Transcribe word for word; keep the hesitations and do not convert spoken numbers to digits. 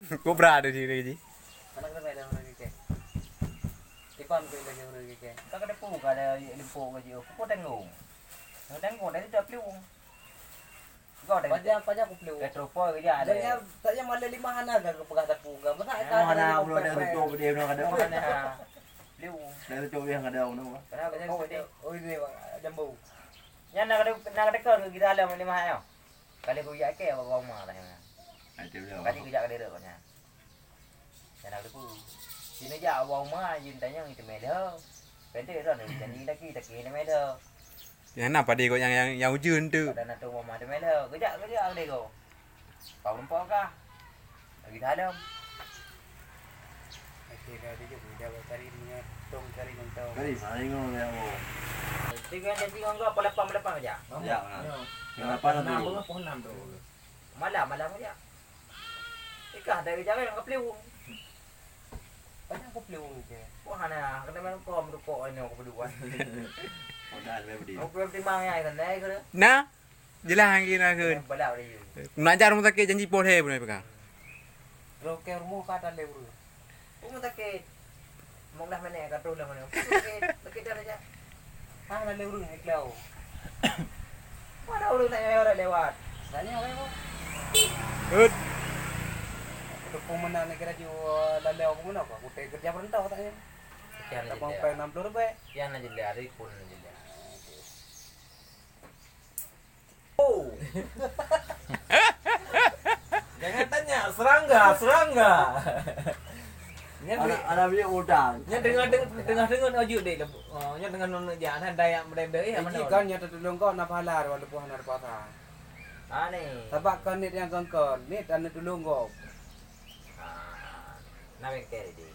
Kobra ada di sini. Anak kena ada orang kike. Ipan tu ada orang kike. Kau kena pun kau ada lempuk gaji. Kau tengok. Kau tengok dari dah peliung. Kau dah Pajak, pajak aku peliung. Petro poi kerja ada. Tanya, tanya malam lima hana ke pegang sapu ke? Masa Ya, ada mana orang udah ada kepek? Tutup dia, udah ada. Mana? Peliung. Dah tutup dia, ada orang. Kenapa? Oh, oh, ini, Bang, jambu. Nyan nak ada, nak ada ke kita dalam lima hana? Kali ku jak ke, bawa rumah tanya. Ada dia. Kali ku jak ke dia, katanya. Nyang na geupeu. Sinoe jak awak uma jih tanyong teumé lheueh. Pendek ron janji laki, laki teumé lheueh. Nyang na padé kok nyang, nyang, nyang ujeuen tu. Pada na tong uma teumé lheueh. Geujak, geujak padé kok. Pau leumpok kah? Lagi dalam. Akhirnya dia juga menjawab cari menyetong cari mentong. Kali, mana ingat ya, oh. Tiga janji ngon gua, pukul lapan, pukul lapan aja. Ya, nah. Ya. Pukul lapan tu. Enam, pukul enam tu. Malam, malam aja. Ikah dari jalan ke peliung. Banyak aku peliung ke? Wah, nah, kena main kau merukok ini aku berdua. Modal, Febri. Aku peliung timang ya, kan, dah, kan? Nah, jelas lagi nak ke. Balap dia. Nak jar rumah sakit janji pol he, benar pegang. Roke rumah kata le bro. Rumah sakit. Mong dah menek ka troh dah mana. Sakit, sakit dah aja. Ah, lalu urang iklau. Mana urang nak nyayang orang lewat? Tanya orang apa? Hut. Aku pun mana nak kira ju lalu aku mana aku. Aku tak kerja perintah tak ya. Kian Tak jendela. Pang enam puluh ribu. Kian jendela, hari pun jendela. Oh. Jangan tanya, serangga, serangga. Nyan Anak, anak dia utang. Nyan tengah, tengah, tengah dengar aju dek. Oh, nyan tengah nonton je. Anak dayak berenda, eh, Iji mana? Kan nyata tulung kau nak pahala walaupun hana puasa. Ani. Sabab kau nit yang kongkon, nit anu tulung kau. Ah, nak bengkel dia.